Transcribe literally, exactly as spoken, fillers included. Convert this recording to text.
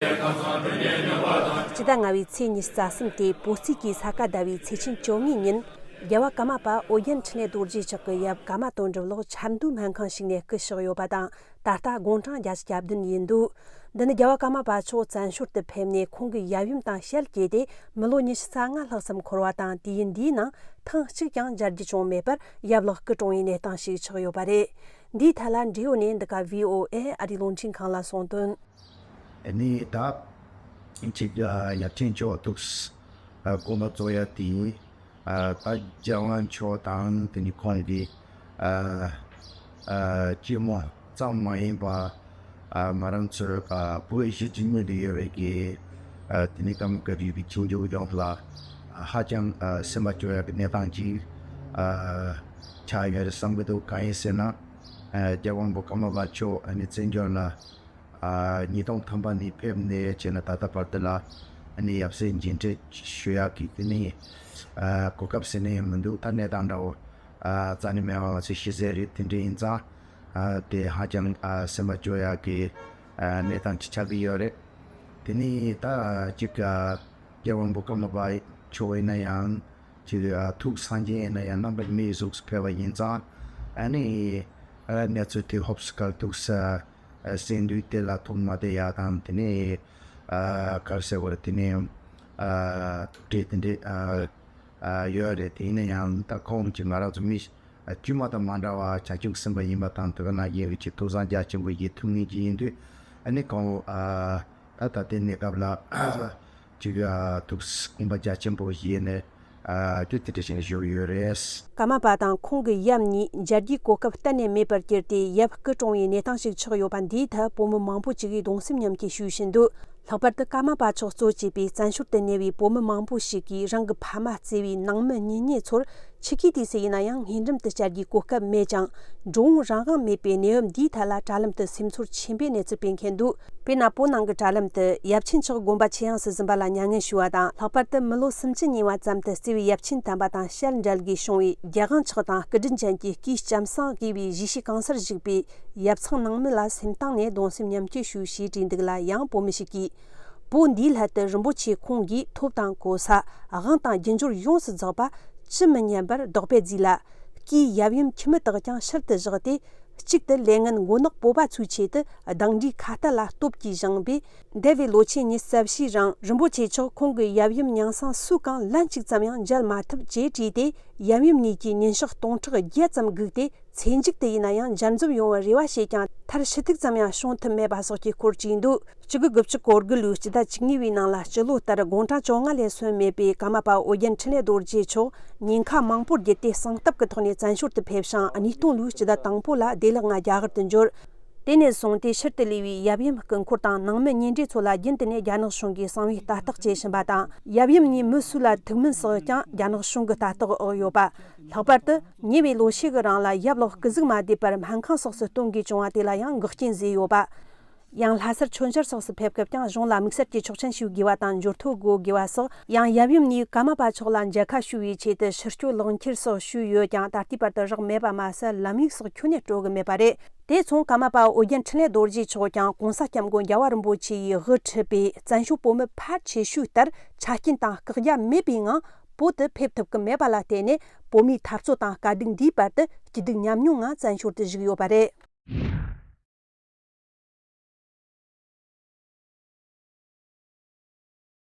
སྤྱི་ཟླ་ལྔ་བའི་ཚེས་ཉི་ཤུ་རྩ་གསུམ་སྟེ་བོད་རྩིས་ཀྱི་ས་ག་ཟླ་བའི་ཚེས་ཆེན་བཅོ་ལྔའི་ཉིན། རྒྱལ་བ་ཀརྨ་པ་ཨོ་རྒྱན་འཕྲིན་ལས་རྡོ་རྗེ་མཆོག་གི་ཡབ་ཀརྨ་དོན་གྲུབ་ལགས་ཆབ་མདོའི་སྨན་ཁང་ཞིག་ནས་སྐུ་གཤེགས་ཡོད་པ་དང་། ད་ལྟ་དགུང་གྲངས་བརྒྱད་ཅུ་གྱ་བདུན་ཡིན་འདུག་འདི་ནི་རྒྱལ་བ་ཀརྨ་པ་མཆོག་བཙན་བྱོལ་དུ་ཕེབས་ནས་ཁོང་གི་ཡབ་ཡུམ་དང་ཞལ་གྱེས་ཏེ་མི་ལོ་ཉི་ཤུ་རྩ་ལྔ་ལྷག་ཙམ་འཁོར་བ་དང་། དུས་ཡུན་འདིའི་ནང་ཐེངས་གཅིག་ཀྱང་མཇལ་རྒྱུ་བྱུང་མེད་པར་ཡབ་ལགས་སྐུ་གྲོངས་པའི་གནས་སྟངས་ཤིག་ཆགས་ཡོད་པ་རེད། འདིའི་ཐད་ལ་འབྲེལ་ཡོད་ནས་འདི་ག་བྷི་ཨོ་ཨེ་ཨ་རིའི་རླུང་འཕྲིན་ཁང་ལ་གསུངས་དོན། ཨ་ནི་ད་གཅིག་ཡབ་ཆེན་མཆོག་ཐུགས་དགོངས་པ་རྫོགས་ཡ་དེ། ཨ་ད་རྒྱལ་དབང་མཆོག་དང་དེ་ནི་ཁོང་གི་ཨ་ཨ་སྐྱེས་མ་ཙམ་མ་ཡིན་པ། ཨ་ང་རང་ཚོའི་ཨ་བོད་གཞིས་བྱེས་གཉིས་ལ་ཡོད་པའི་གི་ཨ་དེ་ནི་ཀརྨ་བཀའ་བརྒྱུད་པའི་ཁྱིམ་རྒྱུད་ཡོངས་ལ་ཨ་ཧ་ཅང་ཨ་སེམས་པ་སྐྱོ་ཡག་གི་གནས་སྟངས་ཅིག་ཨ་ཆགས་ཡོད་རེད་བསམ་གི་འདུག་གང་ཡིན་ཟེར་ན། ཨ་རྒྱལ་དབང་པོ་ཀརྨ་པ་མཆོག་ཨ་ནི་བཙན་བྱོལ་ལ་ཨ་ཉིས་སྟོང་ཐམ་པ་ནས་ཕེབས་ནས་བྱས་ན་ད་ལྟ་བར་དུ་ལ་ཨ་ནི་ཡབ་སྲས་མཇལ་འཕྲད་ཞུ་ཡག་གི་དེ་ནི་ཨ་གོ་སྐབས་ཟེར་ནས་མི་འདུག་ད་གནས་སྟངས་འདྲ་བོ་ཨ་རྩ་ནས་མེད་པ་ང་ཚོས་ཤེས་གསལ་རེད། དེ་འདྲ་ཡིན་ཙང་ཨ་དེ་ཧ་ཅང་ཨ་སེམས་པ་སྐྱོ་ཡག་གི་ཨ་གནས་སྟངས་ཅིག་ཆགས་ཀྱི་ཡོད་རེད། དེ་ནི་ད་གཅིག་ཨ་རྒྱལ་དབང་པོ་ཀརྨ་པ་མཆོག་ཡིན་ན་ཡང་། ཅིག་ཨ་ཐུགས་སངས་རྒྱས་ཡིན་ན་ཡང་རྣམ་པར་མིའི་གཟུགས་སུ་ཕེབས་པ་ཡིན་ཙང་། ཨ་ནི་ཨ་གནས་ཚུལ་དེ་ཧོབ་སི་ཁར་ཐུགས་ས་ཨ་སེམས་འདུས་དེ་ལ་ཐུགས་མ་བདེ་ཡ་དང་། དེ་ནས་ཨ་ག་རེ་ཟེར་དགོས་རེད། དེ་ནས་ཨ་ཐུགས་ཁྲལ་དེ་འདྲས་ཨ་ཨ་ཡོད་རེད། དེ་ཡིན་ན་ཡང་ད་ཁོང་གིས་ང་རང་ཚོ་མི་ཨ་དཀྱུས་མ་དང་མ་འདྲ་བ་བྱང་ཆུབ་སེམས་དཔའ་ཡིན་པ་དང་། དེ་ག་ནང་བཞིན་གྱི་ཐུགས་བསམ་རྒྱ་ཆེན་པོ་ཡིན། ཐུགས་ངེས་ཀྱི་ཡིན་དུས། ཨ་ནི་ཁོང་ཨ་ད་ད་ལྟའི་གནས་སྐབས་ལ་ཅིག་ཨ་ཐུགས་དགོངས་པ་རྒྱ་ཆེན་པོ་བཞེས་ནས་ཨ་དེ་དེ་འདྲ་བྱས་ནས་བཞུགས་ཡོད་རེད། ཀརྨ་པ་དང་ཁོང་གི་ཡབ་གཉིས་མཇལ་རྒྱུའི་གོ་སྐབས་གཏན་ནས་མེད་པར་གྱུར་ཏེ་ཡབ་སྐུ་གྲོངས་པའི་གནས་སྟངས་ཤིག་ཆགས་ཡོད་པ་འདིའི་ཐད་བོད་མི་མང་པོ་ཅིག་གིས་གདུང་སེམས་མཉམ་སྐྱེད་ཞུ་བཞིན་འདུག་ལྷག་པར་དུ་ཀརྨ་པ་མཆོག་གཙོ་བྱས་པའི་བཙན་བྱོལ་དུ་གནས་པའི་བོད་མི་མང་པོ་ཞིག་གིས་རང་གི་ཕ་མ་བརྩེ་བའི་ནང་མི་གཉེན་ཉེ་ཚོར་ཆུ་ཁའི་དུས་སུ་ཡིན་ན་ཡང་སྔོན་འགྲམ་དུ་བཅར་རྒྱུའི་གོ་སྐབས་མེད་ཀྱང་། འགྲོ་འོང་རང་དབང་མེད་པའི་གནས་བབ་འདིའི་ཐད་ལ་དྲ་ལམ་དུ་སེམས་ཚོར་ཆེན་པོའི་གནས་ཚུལ་སྤེལ་མཁན་འདུག་དཔེར་ན། བོད་ནང་གི་དྲ་ལམ་དུ་ཡབ་ཆེན་མཆོག་དགོན་པ་ཆེ་ཡངས་སུ་གཟིམ་པ་ལ་མྱ་ངན་ཞུ་བ་དང་། ལྷག་པར་དུ་མི་ལོ་སུམ་ཅུ་ཉེ་བ་ཙམ་དུ་བརྩེ་བའི་ཡབ་ཆེན་དམ་པ་དང་ཞལ་མཇལ་དགོས་བྱུང་བའི་རྒྱལ་དབང་མཆོག་དང་སྐུ་དྲིན་ཅན་གྱི་སྐུའི་ལྕམ་སྲིང་དགོས་པའི་གཞིས་བྱེས་གང་སར་བཞུགས་པའི་ཡབ་ཚང་ནང་མི་ལ་སེམས་གཏིང་ནས་གདུང་སེམས་མཉམ་སྐྱེད་ཞུ་ཞེས་བྲིས་འདུག་ལ། ཡང་བོད་མི་ཞིག་གིས། བོད་འདིའི་སླད་དུ་རིན་པོ་ཆེ་ཁོང་གིས་ཐོབ་དང་གོ་ས་དབང་དང་རྒྱུ་འབྱོར་ཡོངས་སུ་རྫོགས་པ་ཇི་མི་སྙམ་པར་བདག་པོས་བརྫིས་ལ། སྐུའི་ཡབ་ཡུམ་ཁྱིམ་མི་དག་ཀྱང་ཕྱིར་དུ་བཞག་སྟེ། གཅིག་ཏུ་ལས་ངན་མགོ་ནག་སྤོབས་པ་ཚོའི་ཆེད་དུ་གདང་འདྲའི་ཁ་ཏ་ལ་སྟོབས་ཀྱིས་བཞེངས་པས། འདས་པའི་ལོ་ཆེན་ཉི་ཤུ་རྩ་བཞིའི་རིང་རིན་པོ་ཆེ་མཆོག་ཁོང་གི་ཡབ་ཡུམ་མྱང་སྲིང་སུ་གང་ལན་གཅིག་ཙམ་ཡང་མཇལ་མ་ཐུབ་ཅེས་བྲིས་ཏེ། ཡབ་ཡུམ་གཉིས་ཀྱི་ཉིན་ཞག་སྟོང་ཕྲག་བརྒྱད་ཙམ་སྒུག་སྟེ། ཚེ་མཇུག་ཏུ་ཡིན་ན་ཡང་མཇལ་འཛོམས་ཡོང་བར་རེ་བ་བྱས་ཀྱང་མཐར་ཕྱི་ཐུག་ཙམ་ཡང་བྱུང་ཐུབ་མེད་པ་སོགས་ཀྱི་སྐོར་བྲིས་འདུག་ཆིག་སྟོང་དགུ་བརྒྱ་དགུ་བཅུ་གོ་དགུ་ལོའི་སྤྱི་ཟླ་བཅུ་གཉིས་པའི་ནང་ལ་སྤྱི་ལོ་ལྟར་དགུང་གྲངས་བཅོ་ལྔ་ལས་སོན་མེད་པའི་ཀརྨ་པ་ཨོ་རྒྱན་འཕྲིན་ལས་རྡོ་རྗེ་མཆོག་ཉེན་ཁ་མང་པོར་བརྒྱུད་དེ་གསང་སྟབས་ཀྱི་ཐོག་ནས་བཙན་བྱོལ་དུ་ཕེབས་ཤིང་། གནས་སྟོང་ལོའི་སྤྱི་ཟླ་དང་པོ་ལ་བདེ་བླག་ངང་རྒྱ་གར་དུ་འབྱོར། དེ་ནས་བཟུང་སྟེ་ཕྱིར་དུ་ལུས་པའི་ཡབ་ཡུམ་སྐུ་འཁོར་དང་ནང་མི་གཉེན་འབྲེལ་ཚོ་ལ་རྒྱུན་དུ་ནས་རྒྱ་ནག་གཞུང་གིས་གསང་བའི་ལྟ་རྟོག་བྱེད་བཞིན་པ་དང་། ཡབ་ཡུམ་གཉིས་མི་སུ་ལ་ཐུག་མིན་སོགས་ཀྱང་རྒྱ་ནག་གཞུང་གི་ལྟ་རྟོག་འོག་ཡོད་པ། ལྷག་པར་དུ་ཉེ་བའི་ལོ་ཤས་ཀྱི་རིང་ལ་ཡབ་ལགས་སྐུ་གཟུགས་མ་བདེ་བར་སྨན་ཁང་སོགས་སུ་གཏོང་དགོས་བྱུང་བ་དེ་ལ་ཡང་འགོག་རྐྱེན་བཟོས་ཡོད་པ། ཡང་ལྷ་སར་མཆོད་མཇལ་སོགས་སུ་ཕེབས་སྐབས་ཀྱང་གཞུང་ལ་དམིགས་བསལ་གྱི་ཆོག་མཆན་ཞུ་དགོས་པ་དང་འབྱོར་ཐོ་བགོ་དགོས་པ་སོགས། ཡང་ཡབ་ཡུམ་གཉིས་ཀརྨ་པ་མཆོག་ལ་མཇལ་ཁ་ཞུ་བའི་ཆེད་དུ་ཕྱིར་སྐྱོད་ལག་འཁྱེར་སོགས་ཞུས་ཡོད་ཀྱང་། ད་ལྟའི་བར་དུ་རག་མེད་པ་མ་ཟད། ལམ་ཡིག་སོགས་ཁྱོན་ནས་སྤྲོད་གི་མེད་པ་རེད། དེ་མཚུངས་ཀརྨ་པ་ཨོ་རྒྱན་འཕྲིན་ལས་རྡོ་རྗེ་མཆོག་ཀྱང་གོང་ས་སྐྱབས་མགོན་རྒྱལ་བ་རིན་པོ་ཆེ་ཡིས་དབུ་ཁྲིད་པའི་བཙན་བྱོལ་བོད་མི་ཕལ་ཆེ་ཤོས་ལྟར་ཆ་རྐྱེན་དང་བཀག་རྒྱ་མེད་པའི་ངང་བོད་དུ་ཕེབས་ཐུབ་ཀྱི་མེད་པ་ལ་བརྟེན་ནས། བོད་མིའི་འཐབ་རྩོད་དང་དཀའ་སྡུག་འདིའི་བར་དུ་སྐྱིད་སྡུག་མཉམ་མྱོང་ངང་བཙན་བྱོལ་དུ་བཞུགས་ཡོད་པ་རེད།